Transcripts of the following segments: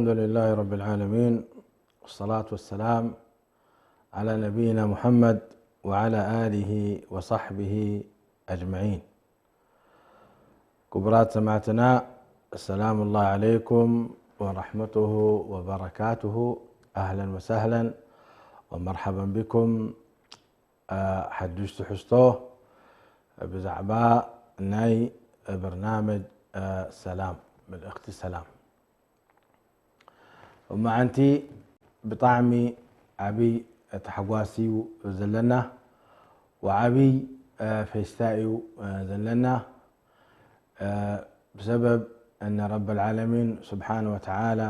الحمد لله رب العالمين، والصلاة والسلام على نبينا محمد وعلى آله وصحبه أجمعين. ክቡራት ሰማዕትና፣ السلام الله عليكم ورحمته وبركاته. أهلا وسهلا ومرحبا بكم. ሓዱሽ ትሕዝቶ ብዛዕባ ናይ በርናመጅ ሰላም፣ መልእኽቲ ሰላም። እማዓንቲ ብጣዕሚ ዓብይ ተሓጓስ እዩ ዘለና፣ ወዓብይ ፌስታ እዩ ዘለና። ብሰበብ እነ ረብ ልዓለሚን ስብሓን ወተዓላ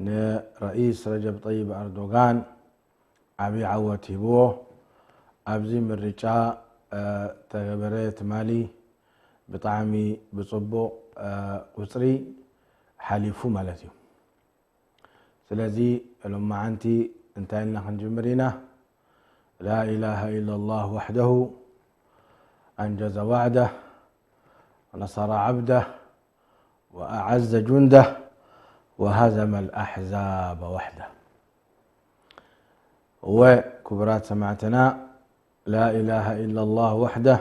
ንረኢስ ረጀብ ጠይብ ኣርዶጋን ዓብዪ ዓወት ሂብዎ። ኣብዚ ምርጫ ተገበረ ትማሊ ብጣዕሚ ብፅቡቕ ቁፅሪ ሓሊፉ ማለት እዩ። ስለዚ ሎማዓንቲ እንታይ ኢልና ክንጅምር ኢና? لا إله إلا الله وحده أنجز وعده ونصر عبده وأعز جنده وهزم الأحزاب وحده. እወ ክቡራት ሰማዕትና، لا إله إلا الله وحده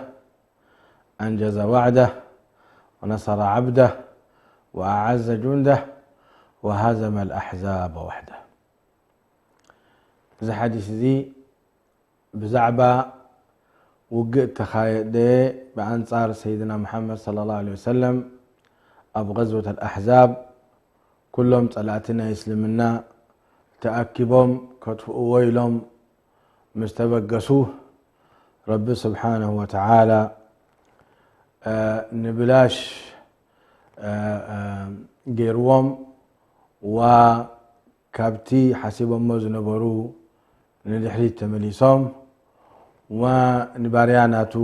أنجز وعده ونصر عبده وأعز جنده وهزم الأحزاب وحده. እዚ ሓዲስ እዚ ብዛዕባ ውግእ ተኻየደ ብኣንጻር ሰይድና መሓመድ صلى الله عليه وسلم ኣብ غزوة الأحزاب ኩሎም ጸላእቲ ናይ እስልምና ተኣኪቦም ከጥፍእዎ ኢሎም ምስ ተበገሱ፣ ረቢ ስብሓነሁ ወተዓላ ንብላሽ ገይርዎም። ዋ ካብቲ ሓሲቦሞ ዝነበሩ ንድሕሪት ተመሊሶም፣ ዋ ንባርያ ናቱ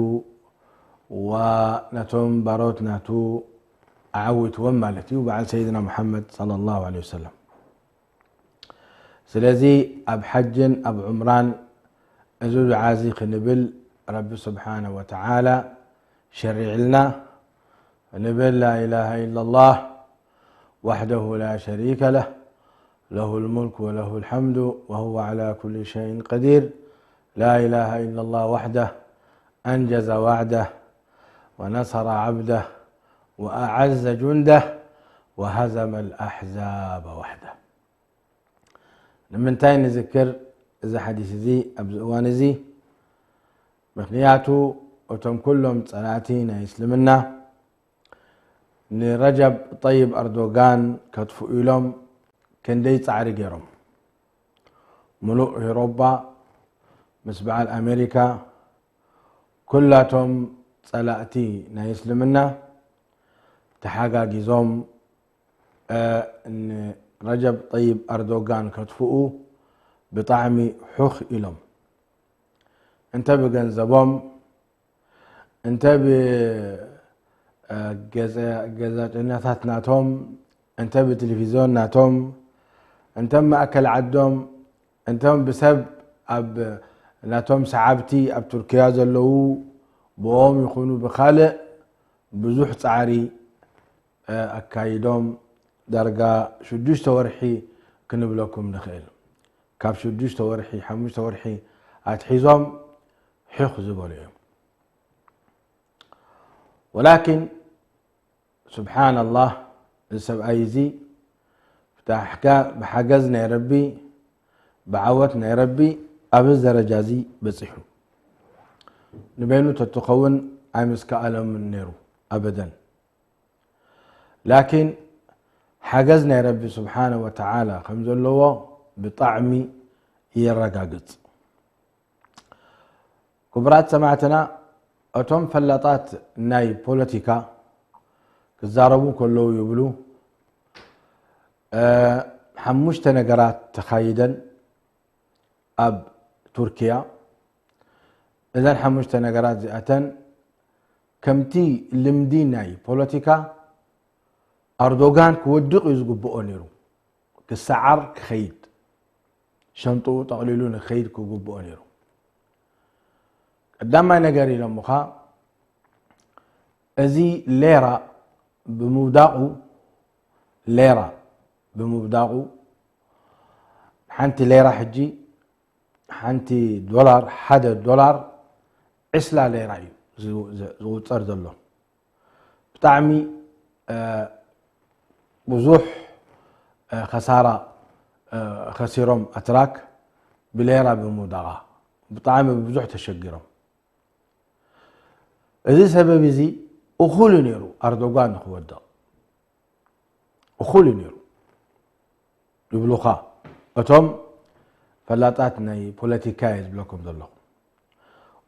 ዋ ነቶም ባሮት ናቱ ኣዓዊትዎም ማለት እዩ፣ በዓል ሰይድና ሙሓመድ صلى الله عليه وسلم። ስለዚ ኣብ ሓጅን ኣብ ዑምራን እዚ ዱዓ እዚ ክንብል ረቢ ስብሓነ ወተዓላ ሸሪዕልና። ንብል لا إله إلا الله وحده لا شريك له له الملك وله الحمد وهو على كل شيء قدير لا إله إلا الله وحده أنجز وعده ونصر عبده وأعز جنده وهزم الأحزاب وحده. ንምንታይ ንዝክር እዚ ሓዲስ እዚ ኣብዚ እዋን እዚ? ምኽንያቱ እቶም ኩሎም ጸላእቲ ናይ እስልምና ንረጀብ ጠይብ ኣርዶጋን ከጥፍኡ ኢሎም ክንደይ ጻዕሪ ገይሮም። ሙሉእ ኤውሮጳ ምስ በዓል ኣሜሪካ ኩላቶም ጸላእቲ ናይ እስልምና ተሓጋጊዞም ንረጀብ ጠይብ ኣርዶጋን ከጥፍኡ ብጣዕሚ ሑኽ ኢሎም። እንተ ብገንዘቦም፣ እንተ ብገዛጭነታት ናቶም፣ እንተ ብቴሌቪዝዮን ናቶም፣ እንተ ማእከል ዓዶም፣ እንቶም ብሰብ ኣብ ናቶም ሰዓብቲ ኣብ ቱርክያ ዘለዉ ብኦም ይኹኑ ብኻልእ ብዙሕ ጻዕሪ ኣካይዶም ዳርጋ ሽዱሽተ ወርሒ ክንብለኩም ንኽእል። ካብ ሽዱሽተ ወርሒ፣ ሓሙሽተ ወርሒ ኣትሒዞም ሒኽ ዝበሉ እዮም። ወላኪን ስብሓንላህ፣ እዚ ሰብኣይ እዚ ብሓገዝ ናይ ረቢ፣ ብዓወት ናይ ረቢ ኣብዚ ደረጃ እዚ በፂሑ። ንበይኑ ተትኸውን ኣይምስከኣሎምን ነይሩ ኣበደን። ላኪን ሓገዝ ናይ ረቢ ስብሓነ ወተዓላ ከም ዘለዎ ብጣዕሚ የረጋግፅ። ክቡራት ሰማዕትና፣ እቶም ፈላጣት ናይ ፖለቲካ ክዛረቡ ከለዉ ይብሉ፣ ሓሙሽተ ነገራት ተኻይደን ኣብ ቱርኪያ። እዘን ሓሙሽተ ነገራት እዚኣተን ከምቲ ልምዲ ናይ ፖለቲካ ኣርዶጋን ክወድቕ እዩ ዝግብኦ ነይሩ። ክሰዓር ክኸይድ፣ ሸንጥኡ ጠቕሊሉ ንክኸይድ ክግብኦ ነይሩ። ቀዳማይ ነገር ኢሎምኻ፣ እዚ ሌራ ብምውዳቑ፣ ሌራ ብምውዳቑ፣ ሓንቲ ሌራ ሕጂ፣ ሓንቲ ዶላር፣ ሓደ ዶላር ዕስላ ሌራ እዩ ዝውፀር ዘሎ። ብጣዕሚ ብዙሕ ከሳራ ከሲሮም ኣትራክ ብሌራ ብምውዳቓ ብጣዕሚ ብዙሕ ተሸጊሮም። እዚ ሰበብ እዚ እኹል እዩ ነይሩ ኣርዶጋን ንክወድቕ፣ እኹል እዩ ነይሩ ይብሉኻ እቶም ፈላጣት ናይ ፖለቲካ እየ ዝብለኩም ዘለኹ።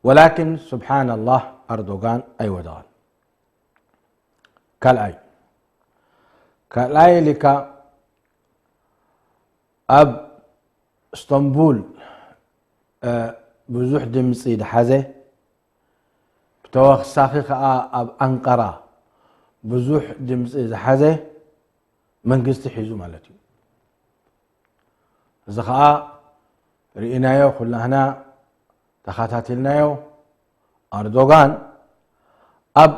ወላኪን ስብሓናላህ ኣርዶጋን ኣይወደቐን። ካልኣይ ካልኣይ ኢልካ ኣብ እስተንቡል ብዙሕ ድምፂ ዝሓዘ፣ ብተወሳኺ ከዓ ኣብ ኣንቀራ ብዙሕ ድምፂ ዝሓዘ መንግስቲ ሒዙ ማለት እዩ። እዚ ከዓ ርኢናዮ፣ ኩላህና ተኸታቲልናዮ። ኣርዶጋን ኣብ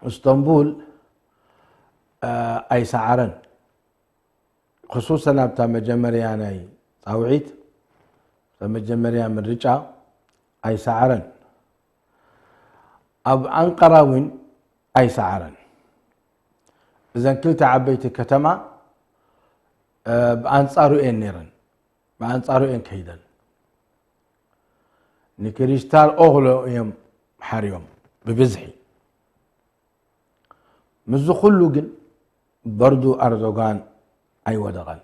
እስተንቡል ኣይሰዓረን። ክሱሰን ኣብታ መጀመርያ ናይ ፃውዒት፣ ኣብታ መጀመርያ ምርጫ ኣይሰዓረን። ኣብ ኣንቀራ እውን ኣይሰዓረን። እዘን ክልተ ዓበይቲ ከተማ ብኣንፃሩ እየን ነይረን፣ ብኣንፃሩ እየን ከይደን። ንክሪስታል ኦግሎ እዮም ሓርዮም ብብዝሒ። ምስዚ ኩሉ ግን በርዱ ኣርዶጋን ኣይወደቐን።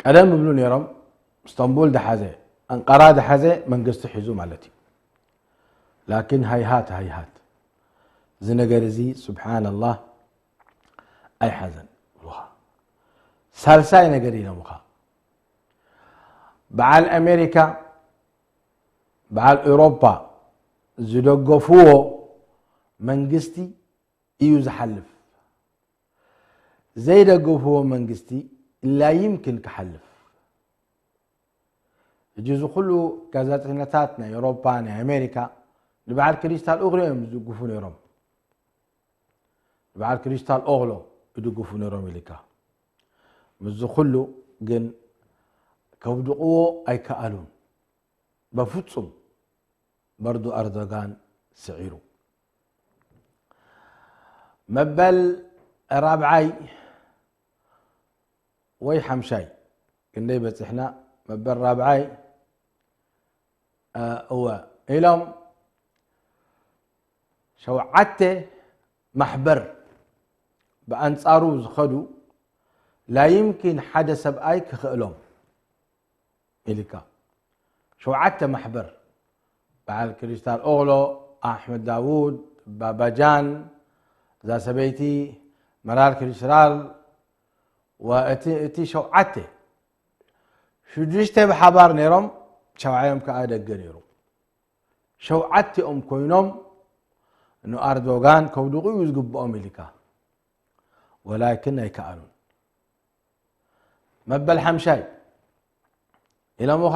ቀደም እብሉ ነይሮም፣ እስተንቡል ዝሓዘ፣ ኣንቀራ ዝሓዘ መንግስቲ ሒዙ ማለት እዩ። ላኪን ሃይሃት ሃይሃት፣ እዚ ነገር እዚ ስብሓንላህ ኣይሓዘን። ሳልሳይ ነገር ኢሎምኻ፣ በዓል ኣሜሪካ በዓል ኤውሮፓ ዝደገፍዎ መንግስቲ እዩ ዝሓልፍ። ዘይደገፍዎ መንግስቲ ላይምክን ክሓልፍ። ሕጂ እዚ ኩሉ ጋዜጠኛታት ናይ ኤውሮፓ፣ ናይ ኣሜሪካ ንበዓል ክሪስታል ኦግሎ እዮም ዝድግፉ ነይሮም። ንበዓል ክሪስታል ኦግሎ ይድግፉ ነይሮም ኢልካ። ምስዚ ኩሉ ግን ከውድቕዎ ኣይከኣሉን። በፍጹም በርዱ ኣርዶጋን ስዒሩ። መበል ራብዓይ ወይ ሓምሻይ ክንደይ በፂሕና? መበል ራብዓይ፣ እ፣ እወ ኢሎም ሸውዓተ ማሕበር ብኣንጻሩ ዝኸዱ ላይምኪን ሓደ ሰብኣይ ክኽእሎም ኢልካ። ሸውዓተ ማሕበር፣ በዓል ክሪስታል ኦግሎ፣ ኣሕመድ ዳውድ፣ ባባጃን፣ እዛ ሰበይቲ፣ መራር ክሪስታል፣ ወእቲ፣ እቲ ሸውዓተ፣ ሽዱሽተ ብሓባር ነይሮም፣ ሻብዓዮም ከኣ ደገ ነይሩ። ሸውዓቲኦም ኮይኖም ንኣርዶጋን ከውድቑ እዩ ዝግብኦም ኢልካ። ወላኪን ኣይከኣሉን። መበል ሓምሻይ ኢሎምኻ፣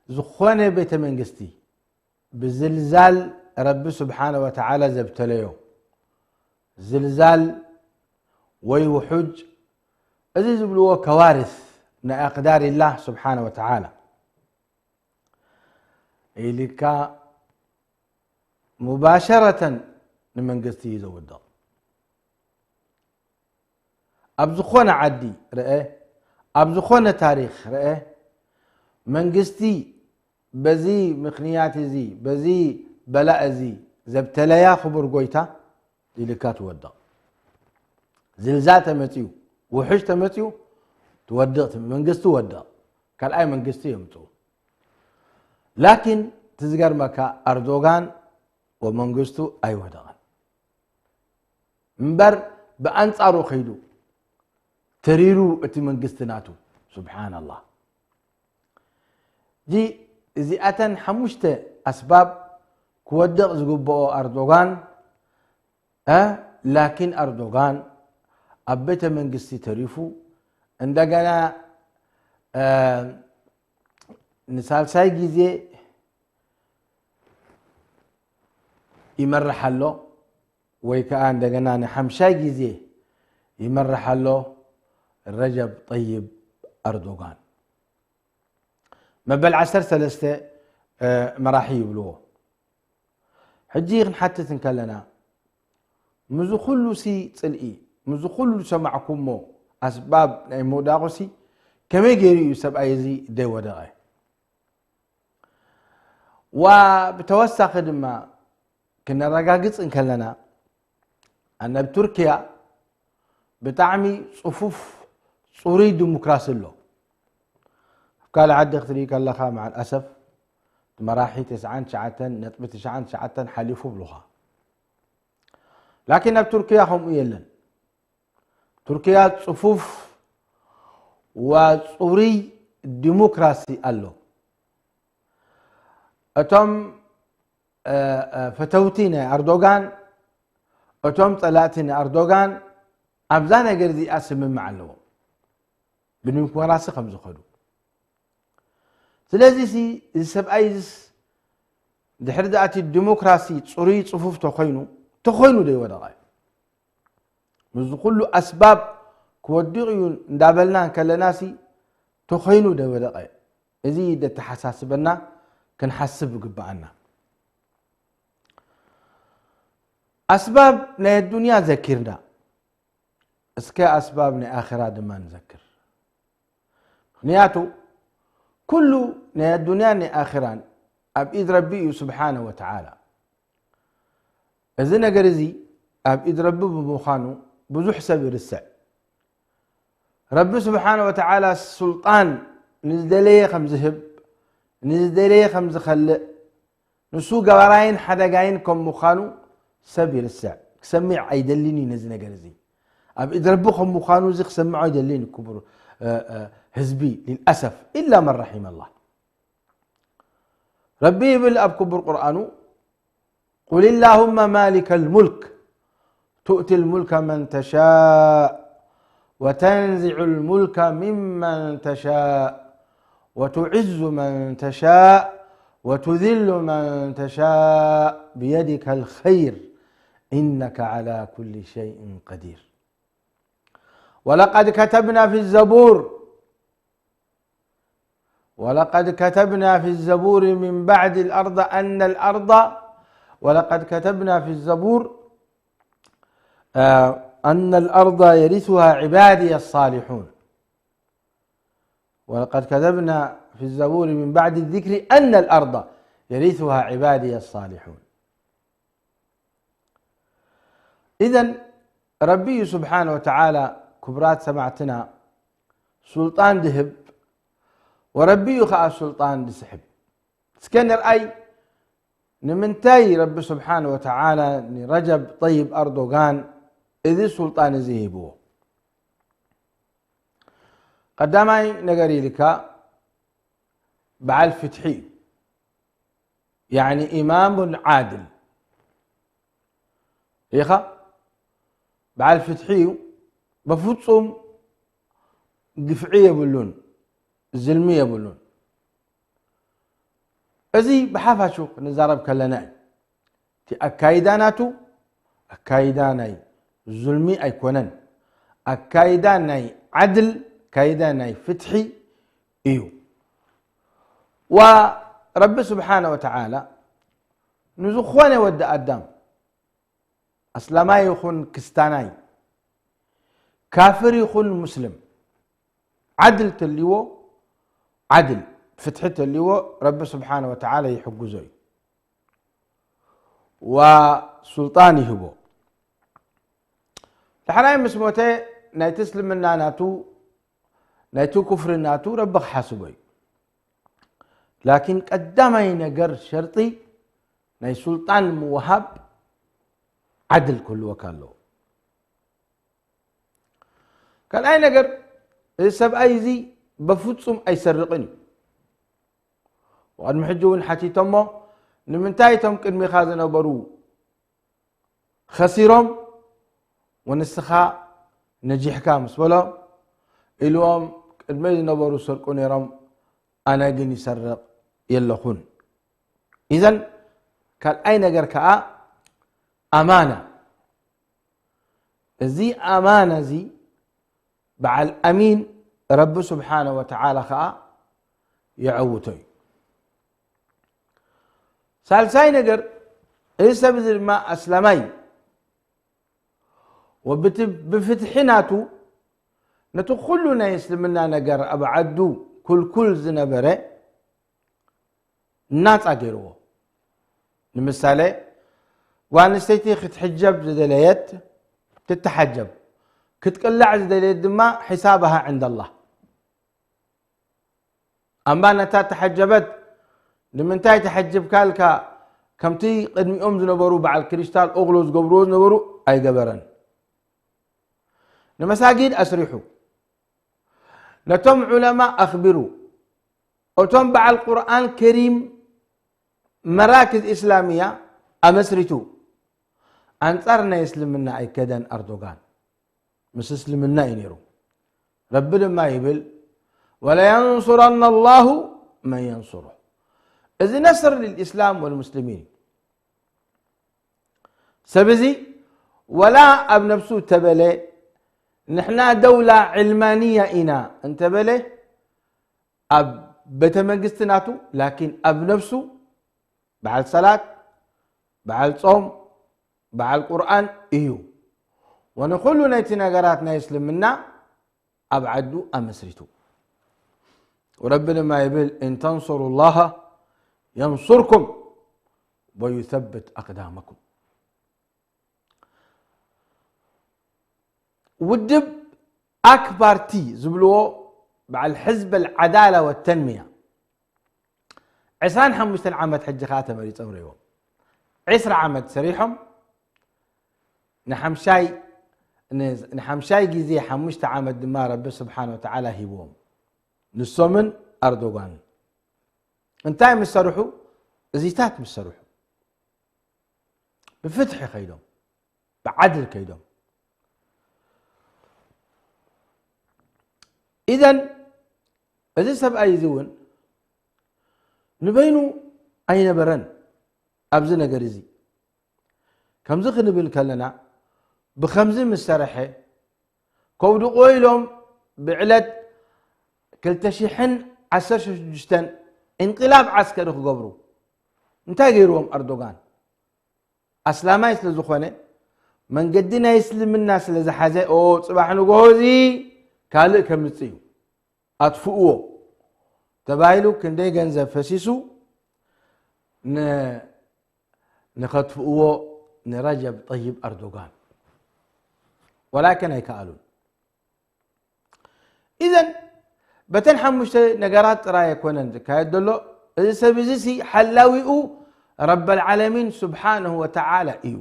ዝኾነ ቤተ መንግስቲ ብዝልዛል ረቢ ስብሓነ ወተዓላ ዘብተለዮ ዝልዛል ወይ ውሑጅ፣ እዚ ዝብልዎ ከዋርስ ናይ ኣቅዳር ኢላህ ስብሓነ ወተዓላ ኢልካ ሙባሸረተን ንመንግስቲ እዩ ዘውድቕ። ኣብ ዝኾነ ዓዲ ርአ፣ ኣብ ዝኾነ ታሪኽ ርአ፣ መንግስቲ በዚ ምኽንያት እዚ፣ በዚ በላእ እዚ ዘብተለያ ክቡር ጎይታ ኢልካ ትወድቕ። ዝልዛል ተመፅዩ፣ ውሕጅ ተመፅዩ፣ ትወድቕ፣ መንግስቲ ወድቕ፣ ካልኣይ መንግስቲ የምፅኡ። ላኪን እቲ ዝገርመካ ኣርዶጋን ወመንግስቱ ኣይወደቐን። እምበር ብኣንጻሩ ከይዱ ተሪሩ እቲ መንግስቲ ናቱ። ሱብሓነላህ። እዚ፣ እዚኣተን ሓሙሽተ ኣስባብ ክወድቕ ዝግብኦ ኣርዶጋን፣ እ፣ ላኪን ኣርዶጋን ኣብ ቤተ መንግስቲ ተሪፉ እንደገና፣ እ፣ ንሳልሳይ ግዜ ይመርሕ ኣሎ። ወይ ከዓ እንደገና ንሓምሻይ ግዜ ይመርሕ ኣሎ ረጀብ ጠይብ ኣርዶጋን። መበል ዓሰርተ ሰለስተ መራሒ ይብልዎ። ሕጂ ክንሓትት እንከለና፣ ምዚ ኩሉ ሲ ጽልኢ፣ ምዚ ኩሉ ዝሰማዕኩሞ ኣስባብ ናይ ምውዳቑ ሲ ከመይ ገይሩ እዩ ሰብኣይ እዚ ደይወደቐ? ዋ ብተወሳኺ ድማ ክነረጋግጽ እንከለና፣ ኣነ ኣብ ቱርኪያ ብጣዕሚ ጽፉፍ ጽሩይ ዲሞክራሲ ኣሎ። ኣብ ካልእ ዓዲ ክትርኢ ከለኻ፣ መዓል ኣሰፍ፣ መራሒ ተስዓን ትሽዓተን ነጥቢ ትሽዓን ትሽዓተን ሓሊፉ ብሉኻ። ላኪን ኣብ ቱርኪያ ከምኡ የለን። ቱርኪያ ጽፉፍ ወጽሩይ ዲሞክራሲ ኣሎ። እቶም ፈተውቲ ናይ ኣርዶጋን፣ እቶም ጸላእቲ ናይ ኣርዶጋን ኣብዛ ነገር እዚኣ ስምምዕ ኣለዎም፣ ብዲሞክራሲ ከም ዝኸዱ። ስለዚ ሲ እዚ ሰብኣይ እዚስ ድሕሪ ዝኣቲ ዲሞክራሲ ጽሩይ ጽፉፍ ተኾይኑ፣ ተኾይኑ ዶ ይወደቐ? ምስዚ ኩሉ ኣስባብ ክወድቕ እዩ እንዳበልና እንከለና ሲ ተኾይኑ ዶ ይወደቐ? እዚ ደተሓሳስበና ክንሓስብ ይግብኣና። ኣስባብ ናይ ኣዱንያ ዘኪርና፣ እስከ ኣስባብ ናይ ኣኽራ ድማ ንዘክር። ምኽንያቱ ኩሉ ናይ ኣዱንያን ናይ ኣኽራን ኣብ ኢድ ረቢ እዩ ስብሓነ ወተዓላ። እዚ ነገር እዚ ኣብ ኢድ ረቢ ብምዃኑ ብዙሕ ሰብ ይርስዕ። ረቢ ስብሓነ ወተዓላ ሱልጣን ንዝደለየ ከም ዝህብ፣ ንዝደለየ ከም ዝኸልእ፣ ንሱ ገባራይን ሓደጋይን ከም ምዃኑ ሰብ ይርስዕ። ክሰሚዕ ኣይደልን እዩ ነዚ ነገር እዚ። ኣብ ኢድ ረቢ ከም ምዃኑ እዚ ክሰምዖ ኣይደልን እዩ ክቡር፣ እ፣ እ፣ ህዝቢ፣ ሊልኣሰፍ፣ ኢላ መን ረሒመ ኣላህ። ረቢ ይብል ኣብ ክቡር ቁርኣኑ፣ قل اللهم مالك الملك تؤتي الملك من تشاء وتنزع الملك ممن تشاء وتعز من تشاء وتذل من تشاء بيدك الخير إنك على كل شيء قدير. ولقد كتبنا في الزبور ولقد كتبنا في الزبور من بعد الأرض أن الأرض، ولقد كتبنا في الزبور، آه، أن الأرض يرثها عبادي الصالحون. ولقد كتبنا في الزبور من بعد الذكر أن الأرض يرثها عبادي الصالحون. إذن ረቢ እዩ ስብሓነ ወተዓላ ክቡራት ሰማዕትና ሱልጣን ድህብ፣ ወረቢ እዩ ኸዓ ሱልጣን ድስሕብ። እስከ ንርኣይ ንምንታይ ረቢ ስብሓነ ወተዓላ ንረጀብ ጠይብ ኣርዶጋን እዚ ሱልጣን እዚ ሂብዎ። ቀዳማይ ነገር ኢልካ በዓል ፍትሒ እዩ። ያዕኒ ኢማሙን ዓድል ኢኻ። በዓል ፍትሒ እዩ። በፍጹም ግፍዒ የብሉን፣ ዝልሚ የብሉን። እዚ ብሓፋሹ ክንዛረብ ከለና እዩ። እቲ ኣካይዳ ናቱ ኣካይዳ ናይ ዙልሚ ኣይኮነን። ኣካይዳ ናይ ዓድል፣ ኣካይዳ ናይ ፍትሒ እዩ። ዋ ረቢ ስብሓነ ወተዓላ ንዝኾነ ወዲ ኣዳም፣ ኣስላማይ ይኹን ክስታናይ፣ ካፍር ይኹን ሙስልም፣ ዓድል ተልይዎ፣ ዓድል ፍትሒ ተልይዎ፣ ረቢ ስብሓነ ወተዓላ ይሕግዞ እዩ። ዋ ሱልጣን ይህቦ። ዳሕራይ ምስ ሞተ ናይቲ እስልምና ናቱ፣ ናይቲ ኩፍሪ ናቱ ረቢ ክሓስቦ እዩ። ላኪን ቀዳማይ ነገር ሸርጢ ናይ ሱልጣን ምውሃብ ዓድል ክህልወካ ኣለዎ። ካልኣይ ነገር፣ እዚ ሰብኣይ እዚ በፍጹም ኣይሰርቕን እዩ። ወቅድሚ ሕጂ እውን ሓቲቶሞ፣ ንምንታይ እቶም ቅድሚኻ ዝነበሩ ኸሲሮም ወንስኻ ነጂሕካ ምስ በሎ፣ ኢልዎም ቅድመይ ዝነበሩ ሰርቁ ነይሮም፣ ኣነ ግን ይሰርቕ የለኹን። ኢዘን ካልኣይ ነገር ከኣ ኣማና፣ እዚ ኣማና እዚ በዓል ኣሚን ረቢ ስብሓነ ወተዓላ ኸዓ የዐውቶ እዩ። ሳልሳይ ነገር፣ እዚ ሰብ እዚ ድማ ኣስላማይ እዩ። ወብቲ ብፍትሒ ናቱ ነቲ ኩሉ ናይ እስልምና ነገር ኣብ ዓዱ ኩልኩል ዝነበረ ናጻ ገይርዎ። ንምሳሌ፣ ጓል ኣንስተይቲ ክትሕጀብ ዝደለየት ትተሓጀብ፣ ክትቅላዕ ዝደለየት ድማ ሒሳብሃ ዕንደላህ። ኣምባ ነታ ተሓጀበት ንምንታይ ተሓጅብካ ኢልካ ከምቲ ቅድሚኦም ዝነበሩ በዓል ክሪስታል ኦግሎ ዝገብርዎ ዝነበሩ ኣይገበረን። ንመሳጊድ ኣስሪሑ፣ ነቶም ዑለማ ኣኽቢሩ፣ እቶም በዓል ቁርኣን ከሪም መራክዝ ኢስላምያ ኣመስሪቱ። ኣንጻር ናይ እስልምና ኣይከደን ኣርዶጋን። ምስ እስልምና እዩ ነይሩ። ረቢ ድማ ይብል፣ "ወለየንሱረና ኣላሁ መን የንሱሩ." እዚ ነስር ልልኢስላም ወልሙስሊሚን እዩ። ሰብ እዚ ወላ ኣብ ነብሱ ተበለ፣ "ንሕና ደውላ ዕልማንያ ኢና" እንተበለ፣ ኣብ ቤተ መንግስቲ ናቱ፣ ላኪን ኣብ ነብሱ በዓል ሰላት፣ በዓል ጾም፣ በዓል ቁርኣን እዩ። ወንኹሉ ናይቲ ነገራት ናይ እስልምና ኣብ ዓዱ ኣመስሪቱ። ረቢ ድማ ይብል፣ "እን ተንሱሩ ላሃ የንሱርኩም ወዩሰብት ኣቅዳመኩም።" ውድብ ኣክ ፓርቲ ዝብልዎ በዓል ሕዝብ ኣልዓዳላ ወተንሚያ ዕስራን ሓሙሽተን ዓመት ሕጂ ኸዓ ተመሪጾም ርእዎም። ዕስራ ዓመት ሰሪሖም ንሓምሻይ ንሓምሻይ ግዜ ሓሙሽተ ዓመት ድማ ረቢ ስብሓን ወተዓላ ሂብዎም። ንሶምን ኣርዶጋንን እንታይ ምስ ሰርሑ? እዚታት ምስ ሰርሑ፣ ብፍትሒ ከይዶም፣ ብዓድል ከይዶም። ኢዘን እዚ ሰብኣይ እዚ እውን ንበይኑ ኣይነበረን ኣብዚ ነገር እዚ። ከምዚ ክንብል ከለና፣ ብኸምዚ ምስ ሰረሐ ከውድቕዎ ኢሎም ብዕለት ክልተ ሽሕን ዓሰርተ ሽዱሽተን እንቅላብ ዓስከሪ ክገብሩ እንታይ ገይርዎም? ኣርዶጋን ኣስላማይ ስለ ዝኾነ፣ መንገዲ ናይ እስልምና ስለ ዝሓዘ፣ "ኦ፣ ጽባሕ ንግሆ እዚ ካልእ ከምጽእ እዩ፣ ኣጥፍእዎ" ተባሂሉ ክንደይ ገንዘብ ፈሲሱ ን-፣ ንኸጥፍእዎ ንረጀብ ጠይብ ኣርዶጋን። ወላኪን ኣይከኣሉን። ኢዘን በተን ሓሙሽተ ነገራት ጥራይ ኣይኮነን ዝካየድ ዘሎ። እዚ ሰብ እዚ ሲ ሓላዊኡ ረበል ዓለሚን ስብሓንሁ ወተዓላ እዩ።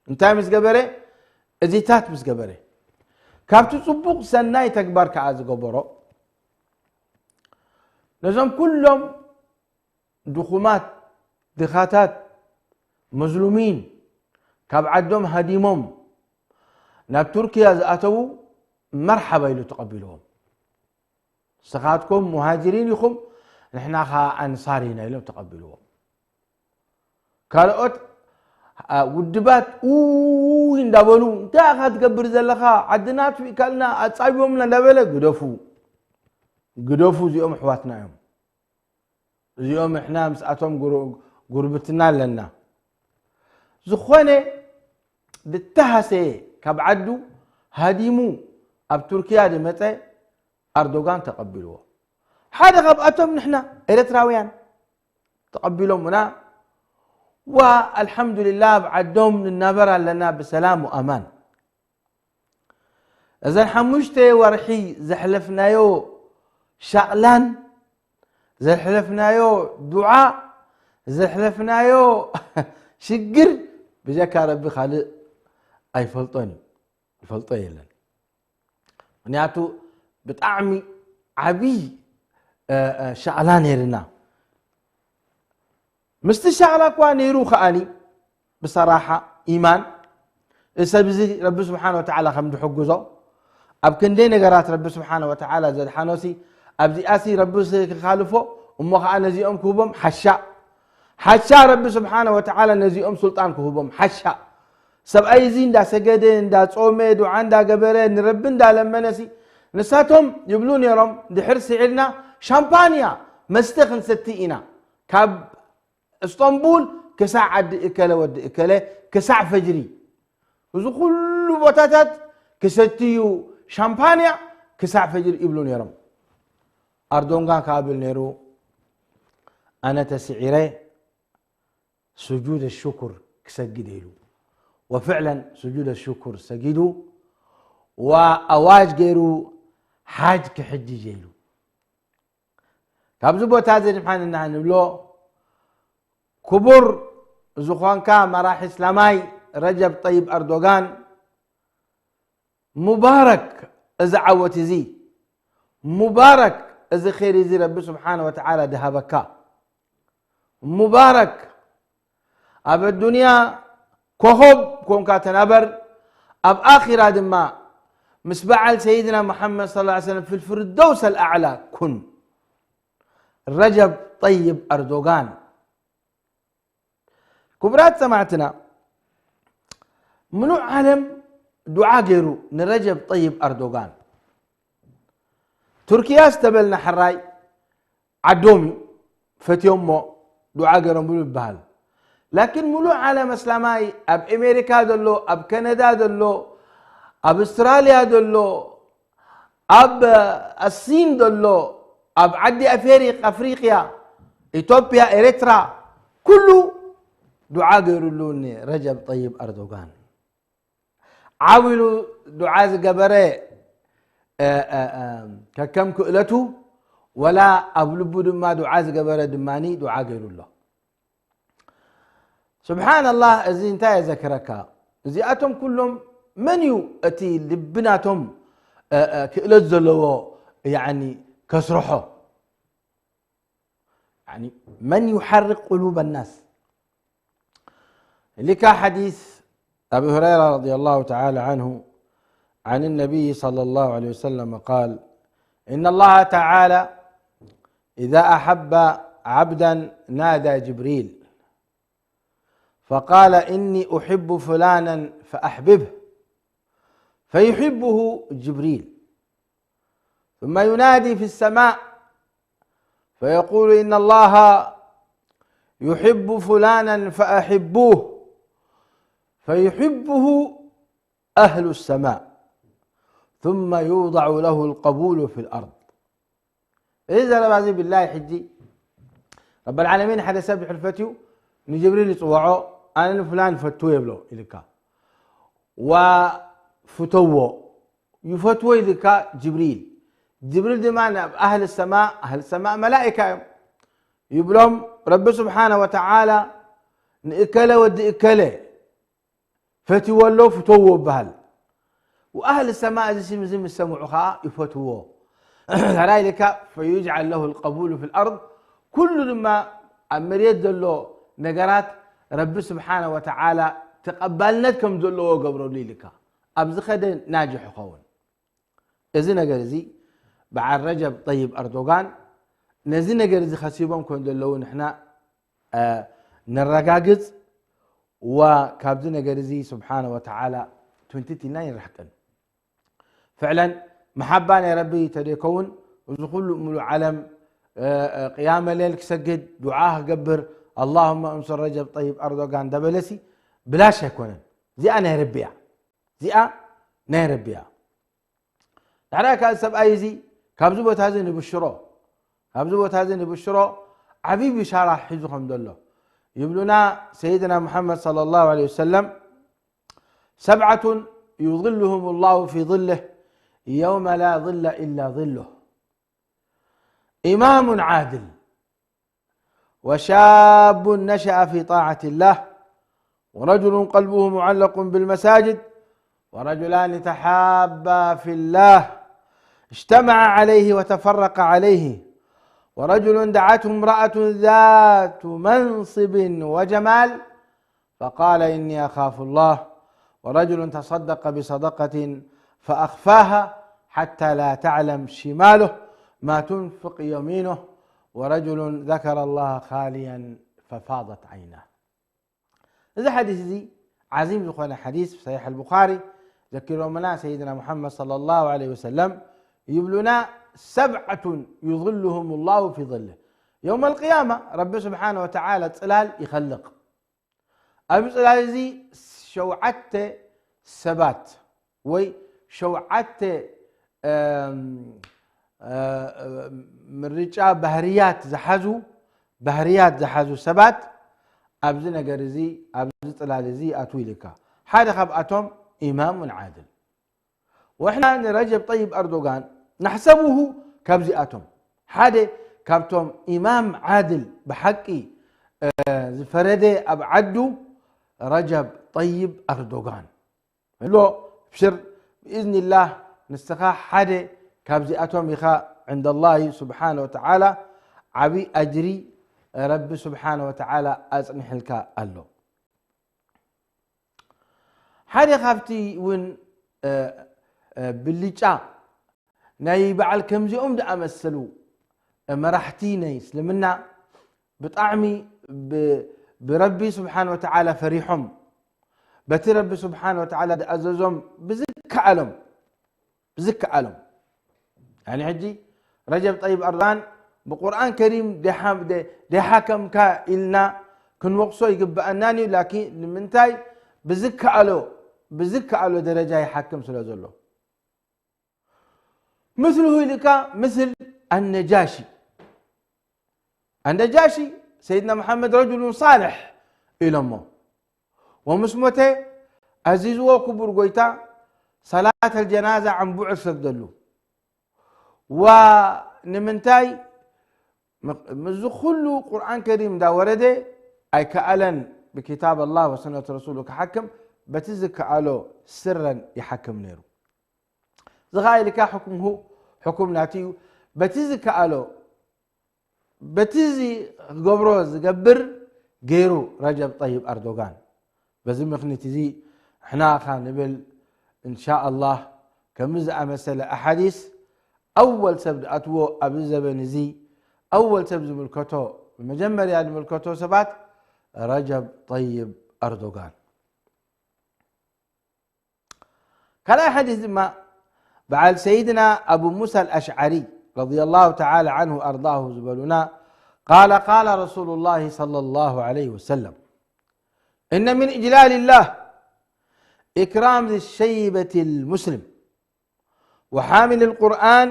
እንታይ ምስ ገበረ? እዚታት ምስ ገበረ። ካብቲ ጽቡቕ ሰናይ ተግባር ከኣ ዝገበሮ፣ ነዞም ኩሎም ድኹማት፣ ድኻታት፣ መዝሉሚን ካብ ዓዶም ሃዲሞም ናብ ቱርክያ ዝኣተዉ መርሓባ ኢሉ ተቐቢልዎም። "ንስኻትኩም ሙሃጅሪን ኢኹም፣ ንሕና ኸኣ ኣንሳር ኢና" ኢሎም ተቐቢልዎም። ካልኦት፣ አ፣ ውድባት ኡይ እንዳበሉ፣ "እንታይ ኢኻ ትገብር ዘለኻ? ዓድና ኣጥፊእካልና፣ ኣጻቢቦምና" እንዳበለ፣ "ግደፉ፣ ግደፉ፣ እዚኦም ኣሕዋትና እዮም። እዚኦም ንሕና ምስኣቶም ጉር-፣ ጉርብትና ኣለና." ዝኾነ ዝተሃሰየ ካብ ዓዱ ሃዲሙ ኣብ ቱርክያ ዝመጸ ኣርዶጋን ተቐቢልዎ። ሓደ ካብኣቶም ንሕና ኤርትራውያን ተቐቢሎምና፣ ዋ ኣልሓምዱሊላህ ኣብ ዓዶም ንናበር ኣለና ብሰላም ወኣማን። እዘን ሓሙሽተ ወርሒ ዘሕለፍናዮ ሻቕላን ዘሕለፍናዮ ዱዓ ዘሕለፍናዮ ሽግር ብጀካ ረቢ ካልእ ኣይፈልጦን እዩ፣ ይፈልጦ የለን። ምክንያቱ ብጣዕሚ ዓብይ፣ እ፣ እ፣ ሻቕላ ነይርና። ምስቲ ሻቕላ እኳ ነይሩ ከኣኒ፣ ብሰራሓ ኢማን፣ እዚ ሰብ እዚ ረቢ ስብሓነ ወተዓላ ከም ዝሕግዞ፣ ኣብ ክንደይ ነገራት ረቢ ስብሓነ ወተዓላ ዘድሓኖሲ፣ ኣብዚኣሲ ረቢ ስ-፣ ክኻልፎ፣ እሞ ኸዓ ነዚኦም ክህቦም ሓሻ። ሓሻ ረቢ ስብሓነ ወተዓላ ነዚኦም ሱልጣን ክህቦም ሓሻ። ሰብኣይ እዚ እንዳሰገደ፣ እንዳጾመ፣ ዱዓ እንዳገበረ፣ ንረቢ እንዳለመነሲ፣ ንሳቶም ይብሉ ነይሮም፣ ድሕር ስዒልና ሻምፓንያ መስተ ክንሰቲ ኢና። ካብ እስጦንቡል ክሳዕ ዓዲ እከለ ወዲ እከለ ክሳዕ ፈጅሪ። እዚ ኩሉ ቦታታት ክሰትዩ ሻምፓንያ ክሳዕ ፈጅሪ ይብሉ ነይሮም። ኣርዶንጋን ከኣ ብል ነይሩ፣ ኣነ ተስዒረ ስጁድ ሽኩር ክሰግድ ኢሉ። ወፍዕለን ስጁድ ሽኩር ሰጊዱ፣ ወኣዋጅ ገይሩ ሓጅ ክሕጅጅ ኢሉ። ካብዚ ቦታ እዚ ድማ ንና ንብሎ፣ ክቡር ዝኾንካ መራሒ እስላማይ ረጀብ ጠይብ ኣርዶጋን፣ ሙባረክ እዚ ዓወት እዚ፣ ሙባረክ እዚ ኸይር እዚ ረቢ ስብሓነ ወተዓላ ድሃበካ፣ ሙባረክ ኣብ ኣዱንያ ኮኾብ ኮንካ ተናበር፣ ኣብ ኣኺራ ድማ ምስ በዓል ሰይድና ሙሓመድ ሰለላሁ ዐለይሂ ወሰለም ፊል ፊርደውስ ኣልኣዕላ ኩን። ረጀብ ጠይብ ኣርዶጋን። ክቡራት ሰማዕትና፣ ምሉእ ዓለም ዱዓ ገይሩ ንረጀብ ጠይብ ኣርዶጋን። ቱርኪያ ዝተበልና ሕራይ ዓዶም እዩ፣ ፈትዮሞ ዱዓ ገይሮም ብሉ ይበሃል። ላኪን ምሉእ ዓለም ኣስላማይ፣ ኣብ ኣሜሪካ ዘሎ፣ ኣብ ከነዳ ዘሎ፣ ኣብ ኣውስትራልያ ዘሎ፣ ኣብ ኣሲን ዘሎ፣ ኣብ ዓዲ ኣፌሪ-፣ ኣፍሪቅያ፣ ኢትዮጵያ፣ ኤርትራ፣ ኩሉ ዱዓ ገይሩሉ ንረጀብ ጠይብ ኣርዶጋን። ዓው ኢሉ ዱዓ ዝገበረ፣ እ፣ እ፣ እ፣ ከከም ክእለቱ፣ ወላ ኣብ ልቡ ድማ ዱዓ ዝገበረ ድማኒ ዱዓ ገይሩ ኣሎ። ስብሓንላህ፣ እዚ እንታይ የዘክረካ? እዚኣቶም ኩሎም መን እዩ እቲ ልቢ ናቶም፣ እ፣ እ፣ ክእለት ዘለዎ፣ ያዕኒ፣ ከስርሖ? ያዕኒ፣ መን ዩሓርቅ ቁሉብ ኣናስ? لك حديث أبي هريرة رضي الله تعالى عنه عن النبي صلى الله عليه وسلم قال: إن الله تعالى إذا أحب عبدا نادى جبريل فقال: إني أحب فلانا فأحببه، فيحبه جبريل، ثم ينادي في السماء فيقول: إن الله يحب فلانا فأحبوه، فيحبه أهل السماء، ثم يوضع له القبول في الأرض. እዚ ዘረባ እዚ ብላይ ሕጂ ረበል ዓለሚን ሓደ ሰብ ድሕር ፈትዩ ንጅብሪል ይጽውዖ፣ ኣነ ንፍላን ፈትዎ የብሎ ኢልካ። ወፍተዎ፣ ይፈትዎ ኢልካ ጅብሪል። ጅብሪል ድማ ናብ ኣህል ሰማእ፣ ኣህል ሰማእ መላኢካ እዮም። ይብሎም ረቢ ስብሓነ ወተዓላ ንእከለ ወዲ እከለ ፈትዎ ኣሎ፣ ፍተዎ ይበሃል። ወኣህል ሰማእ እዚ ስም እዚ ምስ ሰምዑ ኸዓ ይፈትዎ። ታዲያ ኢልካ ፈዩጅዓል ለሁ ልቀቡሉ ፊ ልኣርድ፣ ኩሉ ድማ ኣብ መሬት ዘሎ ነገራት ረቢ ስብሓነ ወተዓላ ተቐባልነት ከም ዘለዎ ገብረሉ ኢልካ። ኣብ ዝኸደ ናጅሕ ይኸውን። እዚ ነገር እዚ በዓል ረጀብ ጠይብ ኣርዶጋን ነዚ ነገር እዚ ከሲቦም ከም ዘለዉ ንሕና፣ እ፣ ነረጋግጽ። ወካብዚ ነገር እዚ ስብሓነ ወተዓላ ትውንቲት ኢልና ይርሕቅን። ፍዕለን መሓባ ናይ ረቢ ተደይከውን፣ እዚ ኩሉ ሙሉእ ዓለም፣ እ፣ እ፣ ቅያመ ሌል ክሰግድ፣ ዱዓ ክገብር፣ ኣላሁመ እንሱር ረጀብ ጠይብ ኣርዶጋን ደበለሲ ብላሽ ኣይኮነን። እዚኣ ናይ ረቢ እያ። እዚኣ ናይ ረቢ እያ። ዳሕራይ ከኣ ሰብኣይ እዚ ካብዚ ቦታ እዚ ንብሽሮ፣ ካብዚ ቦታ እዚ ንብሽሮ፣ ዓብዪ ብሻራ ሒዙ ከም ዘሎ ይብሉና ሰይድና ሙሓመድ ሰለላሁ ዐለይሂ ወሰለም። ሰብዓቱን ዩዝልሁም ላሁ ፊ ዝልህ የውመ ላ ዝለ ኢላ ዝሉህ። ኢማሙን ዓድል፣ وشاب نشأ في طاعة الله، ورجل قلبه معلق بالمساجد، ورجلان تحابا في الله اجتمعا عليه وتفرقا عليه، ورجل دعته امرأة ذات منصب وجمال فقال: إني أخاف الله، ورجل تصدق بصدقة فأخفاها حتى لا تعلم شماله ما تنفق يمينه، ورجل ذكر الله خاليا ففاضت عيناه. እዚ ሓዲስ እዚ ዓዚም ዝኾነ ሓዲስ ሰሒሕ ኣልቡኻሪ ዘኪሮምና ሰይድና ሙሓመድ ሰለላሁ ዐለይሂ ወሰለም ይብሉና፣ ሰብዓቱን ዩዝልሁም ላሁ ፊ ዝልህ፣ የውም ኣልቅያማ ረቢ ስብሓነ ወተዓላ ፅላል ይኸልቕ። ኣብ ጽላል እዚ ሸውዓተ ሰባት ወይ ሸውዓተ ምርጫ ባህርያት ዝሓዙ ባህርያት ዝሓዙ ሰባት ኣብዚ ነገር እዚ ኣብዚ ጽላል እዚ ኣትው ኢልካ። ሓደ ካብኣቶም ኢማሙን ዓድል። ወሕና ንረጀብ ጠይብ ኣርዶጋን ናሕሰቡሁ ካብዚኣቶም ሓደ ካብቶም ኢማም ዓድል ብሓቂ ዝፈረደ ኣብ ዓዱ ረጀብ ጠይብ ኣርዶጋን እሎ። ብሽር ብኢዝኒላህ ንስኻ ሓደ ካብዚኣቶም ኢኻ። ዕንደ ላሂ ስብሓነ ወተዓላ ዓብዪ ኣጅሪ ረቢ ስብሓነ ወተዓላ ኣጽኒሕልካ ኣሎ። ሓደ ካብቲ እውን ብልጫ ናይ በዓል ከምዚኦም ዝኣመሰሉ መራሕቲ ናይ እስልምና ብጣዕሚ ብረቢ ስብሓን ወተዓላ ፈሪሖም በቲ ረቢ ስብሓን ወተዓላ ዝኣዘዞም ብዝከኣሎም ብዝከኣሎም። ያኒ ሕጂ ረጀብ ጠይብ ኣርዶጋን ብቁርኣን ከሪም ደይሓከምካ ኢልና ክንወቕሶ ይግበኣናን እዩ። ላኪን ንምንታይ ብዝከኣሎ ብዝከኣሎ ደረጃ ይሓክም ስለ ዘሎ ምስልሁ ኢልካ ምስል ኣነጃሺ ኣነጃሺ ሰይድና መሓመድ ረጅሉን ሳልሕ ኢሎሞ። ወምስ ሞተ ኣዚዝዎ ክቡር ጎይታ ሰላት ኣልጀናዛ ዕንቡዕ ዝሰግደሉ። ዋ ንምንታይ ምዚ ኩሉ ቁርኣን ከሪም እንዳወረደ ኣይከኣለን ብኪታብ ኣላህ ወሰነት ረሱሉ ክሓክም በቲ ዝከኣሎ ስረን ይሓክም ነይሩ። ዝኸኣልካ ሕኩም ሁ ሕኩም ናትዩ በቲ ዝከኣሎ በቲ እዚ ክገብሮ ዝገብር ገይሩ ረጀብ ጠይብ ኣርዶጋን። በዚ ምኽኒት እዚ ሕናኻ ንብል እንሻ ኣላህ ከምዚ ዝኣመሰለ ኣሓዲስ ኣወል ሰብ ዝኣትዎ ኣብዚ ዘበን እዚ ኣወል ሰብ ዝምልከቶ ብመጀመርያ ዝምልከቶ ሰባት ረጀብ ጠይብ ኣርዶጋን። ካልኣይ ሓዲስ ድማ በዓል ሰይድና ኣቡ ሙሳ ኣልኣሽዓሪ ረዲየላሁ ተዓላ ዓንሁ ኣርዳሁ ዝበሉና ቃለ ቃለ ረሱሉ ላሂ ሰለላሁ ዐለይሂ ወሰለም እነ ምን እጅላል ላህ ኢክራም ዚ ሸይበት ልሙስሊም ወሓሚል ልቁርኣን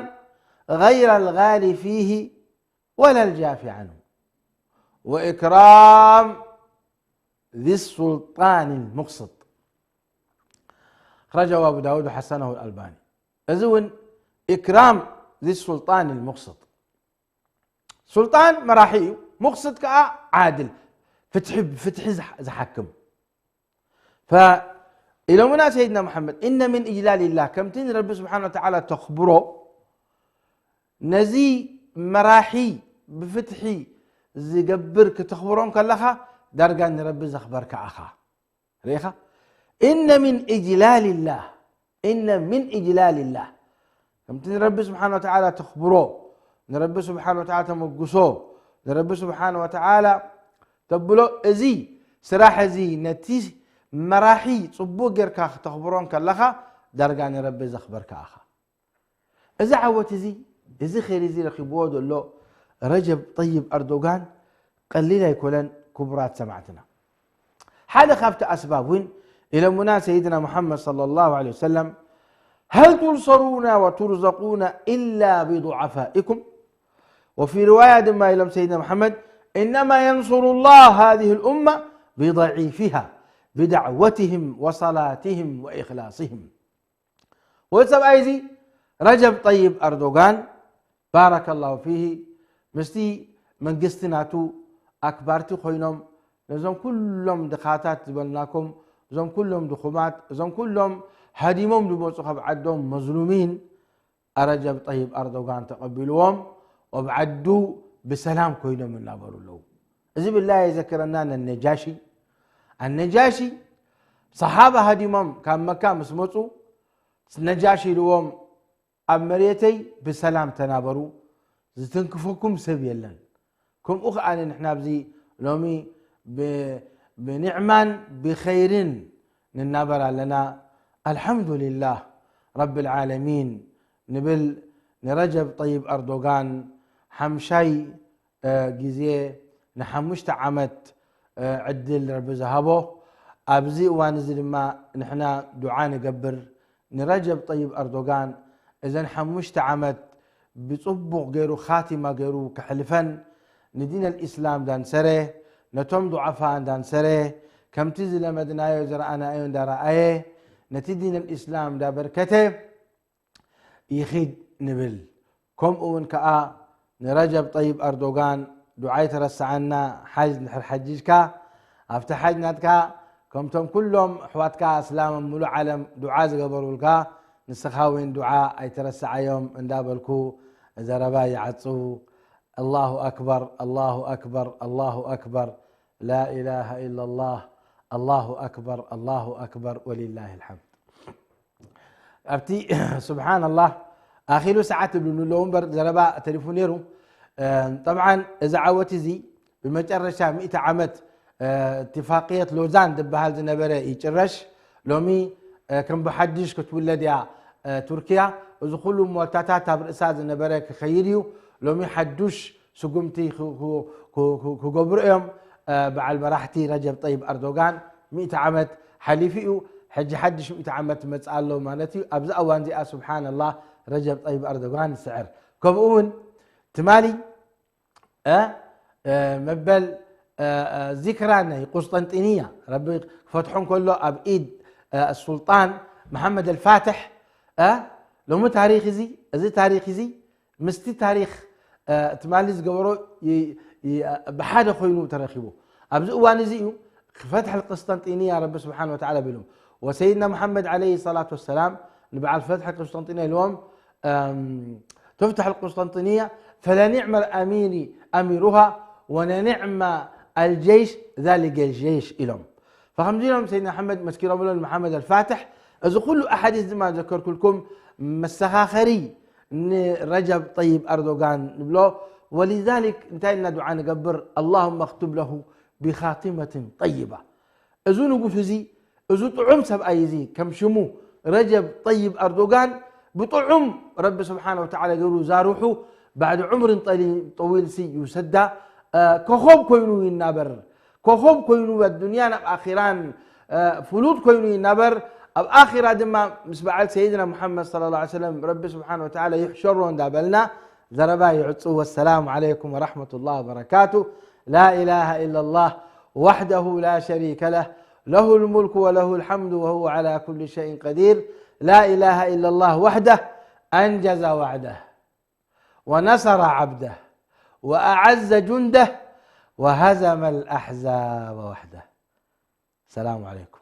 ገይረ ልጋሊ ፊሂ ወላ ልጃፊ ዓንሁ ወኢክራም ዚ ሱልጣን ልሙቅስጥ። ኣኽረጀሁ ኣቡ ዳውድ ወሐሰነሁ ኣልኣልባኒ። እዚ እውን ኢክራም ዚ ሱልጣን ልሙቅስጥ። ሱልጣን መራሒ እዩ፣ ሙቅስጥ ከዓ ዓድል ፍትሒ ብፍትሒ ዝሓክም። ኢሎምና ሰይድና መሓመድ እነ ምን እጅላል ላህ ከምቲ ንረቢ ስብሓን ወተዓላ ተኽብሮ ነዚ መራሒ ብፍትሒ ዝገብር ክተኽብሮ ከለኻ ዳርጋ ንረቢ ዘኽበርካ ኣኻ። ርኢኻ እነ ምን እጅላል ላህ እነ ምን እጅላል ላህ ከምቲ ንረቢ ስብሓን ወተዓላ ተኽብሮ ንረቢ ስብሓን ወተዓላ ተመጉሶ ንረቢ ስብሓን ወተዓላ ተብሎ እዚ ስራሕ እዚ ነቲ መራሒ ፅቡቅ ጌርካ ክተኽብሮ ከለኻ ዳርጋ ንረቢ ዘኽበርካ ኣኻ። እዚ ዓወት እዚ እዚ ኸይር እዚ ረኺብዎ ዘሎ ረጀብ ጠይብ ኣርዶጋን ቀሊል ኣይኮነን። ክቡራት ሰማዕትና ሓደ ካብቲ ኣስባብ እውን ኢሎምና ሰይድና ሙሓመድ صلى الله عليه وسلم هل تنصرون وترزقون إلا بضعفائكم وفي رواية ድማ ኢሎም ሰይድና ሙሓመድ إنما ينصر الله هذه الأمة بضعيفها بدعوتهم وصلاتهم وإخلاصهم ወዲ ሰብኣይ እዚ ረጀብ ጠይብ ኣርዶጋን ባረከላሁ ፊሂ ምስቲ መንግስቲ ናቱ ኣክባርቲ ኮይኖም ነዞም ኩሎም ድኻታት ዝበልናኩም እዞም ኩሎም ድኹማት እዞም ኩሎም ሃዲሞም ዝመፁ ካብ ዓዶም መዝሉሚን ረጀብ ጠይብ ኣርዶጋን ተቐቢልዎም ኣብ ዓዱ ብሰላም ኮይኖም እናበሩ ኣለዉ። እዚ ብላይ የዘክረና ነነጃሺ ኣነጃሺ ሰሓባ ሃዲሞም ካብ መካ ምስ መፁ ነጃሽ ኢልዎም ኣብ መሬተይ ብሰላም ተናበሩ ዝትንክፈኩም ሰብ የለን። ከምኡ ከኣ ንሕና ኣብዚ ሎሚ ብኒዕማን ብኸይርን ንናበር ኣለና። ኣልሓምዱሊላህ ረብል ዓለሚን ንብል። ንረጀብ ጠይብ ኣርዶጋን ሓምሻይ ግዜ ንሓሙሽተ ዓመት ዕድል ረቢ ዝሃቦ። ኣብዚ እዋን እዚ ድማ ንሕና ዱዓ ንገብር ንረጀብ ጠይብ ኣርዶጋን እዘን ሓሙሽተ ዓመት ብጽቡቕ ገይሩ፣ ኻቲማ ገይሩ ከሕልፈን፣ ንዲን ኣልኢስላም ዳንሰረ፣ ነቶም ዱዓፋ እንዳንሰረ፣ ከምቲ ዝለመድናዮ ዝረኣናዮ እንዳረኣየ፣ ነቲ ዲን ኣልኢስላም እንዳበርከተ ይኺድ ንብል። ከምኡ እውን ከኣ ንረጀብ ጠይብ ኣርዶጋን ዱዓ ኣይተረስዓና። ሓጅ እንድሕር ሓጂጅካ፣ ኣብቲ ሓጅ ናትካ ከምቶም ኩሎም ኣሕዋትካ ኣስላም ኣብ ሙሉእ ዓለም ዱዓ ዝገበሩልካ፣ ንስኻ እውን ዱዓ ኣይተረስዓዮም እንዳበልኩ ዘረባ ይዓጹ። ኣላሁ ኣክበር፣ ኣላሁ ኣክበር፣ ኣላሁ ኣክበር። ላኢላሃ ኢላላህ። ኣላሁ ኣክበር፣ ኣላሁ ኣክበር ወሊላሂ ልሓምድ። ኣብቲ ስብሓንላህ ኣኺሉ ሰዓት ይብሉኒ ኣለዉ እምበር ዘረባ ተሪፉ ነይሩ። ጠብዓን እዚ ዓወት እዚ ብመጨረሻ ሚእቲ ዓመት እትፋቅየት ሎዛን ዝበሃል ዝነበረ ይጭረሽ። ሎሚ ከም ብሓድሽ ክትውለድ እያ ቱርኪያ። እዚ ኩሉ ሞታታት ኣብ ርእሳ ዝነበረ ክኸይድ እዩ። ሎሚ ሓዱሽ ስጉምቲ ክገብሩ እዮም። በዓል መራሕቲ ረጀብ ጠይብ ኣርዶጋን ሚእቲ ዓመት ሓሊፉ እዩ። ሕጂ ሓድሽ ሚእቲ ዓመት ይመጽእ ኣሎ ማለት እዩ። ኣብዚ እዋን እዚኣ ስብሓንላህ ረጀብ ጠይብ ኣርዶጋን ይስዕር። ከምኡ እውን ትማሊ መበል ዚክራ ናይ ቁስጠንጢንያ ረቢ ክፈትሖ እንከሎ ኣብ ኢድ ሱልጣን መሓመድ ኣልፋትሕ ሎሚ ታሪኽ እዚ እዚ ታሪኽ እዚ ምስቲ ታሪኽ ትማሊ ዝገበሮ ብሓደ ኮይኑ ተረኺቡ። ኣብዚ እዋን እዚ እዩ ፈትሕ ቁስጠንጢንያ ረቢ ስብሓን ወተዓላ ቢሎም ወሰይድና መሓመድ ዓለይሂ ሰላቱ ወሰላም ንበዓል ፈትሕ ቁስጠንጢንያ ኢልዎም ትፍትሕ ቁስጠንጢንያ ፈለኒዕመ ኣሚሪ ኣሚሩሃ ወነኒዕመ ኣልጀይሽ ዛሊገ ጀይሽ ኢሎም። ፈከምዚ ኢሎም ሰይድና መሓመድ መስኪሮምሎ ንመሓመድ ኣልፋትሕ። እዚ ኩሉ ኣሓዲስ ድማ ዘከርኩልኩም መሰኻኸሪ ንረጀብ ጠይብ ኣርዶጋን ንብሎ። ወሊዛሊክ እንታይ ኢልና ዱዓ ንገብር? ኣላሁመ ኣክቱብ ለሁ ቢኻቲመትን ጠይባ። እዚ ንጉስ እዚ እዚ ጥዑም ሰብኣይ እዚ ከም ሽሙ ረጀብ ጠይብ ኣርዶጋን ብጥዑም ረቢ ስብሓን ወተዓላ ገይሩ ዛርሑ ባዕዲ ዑምርን ጠዊል ሲ ይውሰዳ ኮኾብ ኮይኑ ይናበር። ኮኾብ ኮይኑ ኣዱንያን ኣብ ኣኺራን ፍሉጥ ኮይኑ ይናበር። ኣብ ኣኺራ ድማ ምስ በዓል ሰይድና ሙሓመድ ሰለላሁ ዐለይሂ ወሰለም ረቢ ስብሓን ወተዓላ ይሕሸሮ እንዳበልና ዘረባ ይዕጹ። ወሰላሙ ዓለይኩም ወረሕመቱላህ ወበረካቱ። لا إله إلا الله وحده لا شريك له له الملك وله الحمد وهو على كل شيء قدير. لا إله إلا الله وحده أنجز وعده ونصر عبده وأعز جنده وهزم الأحزاب وحده. السلام عليكم.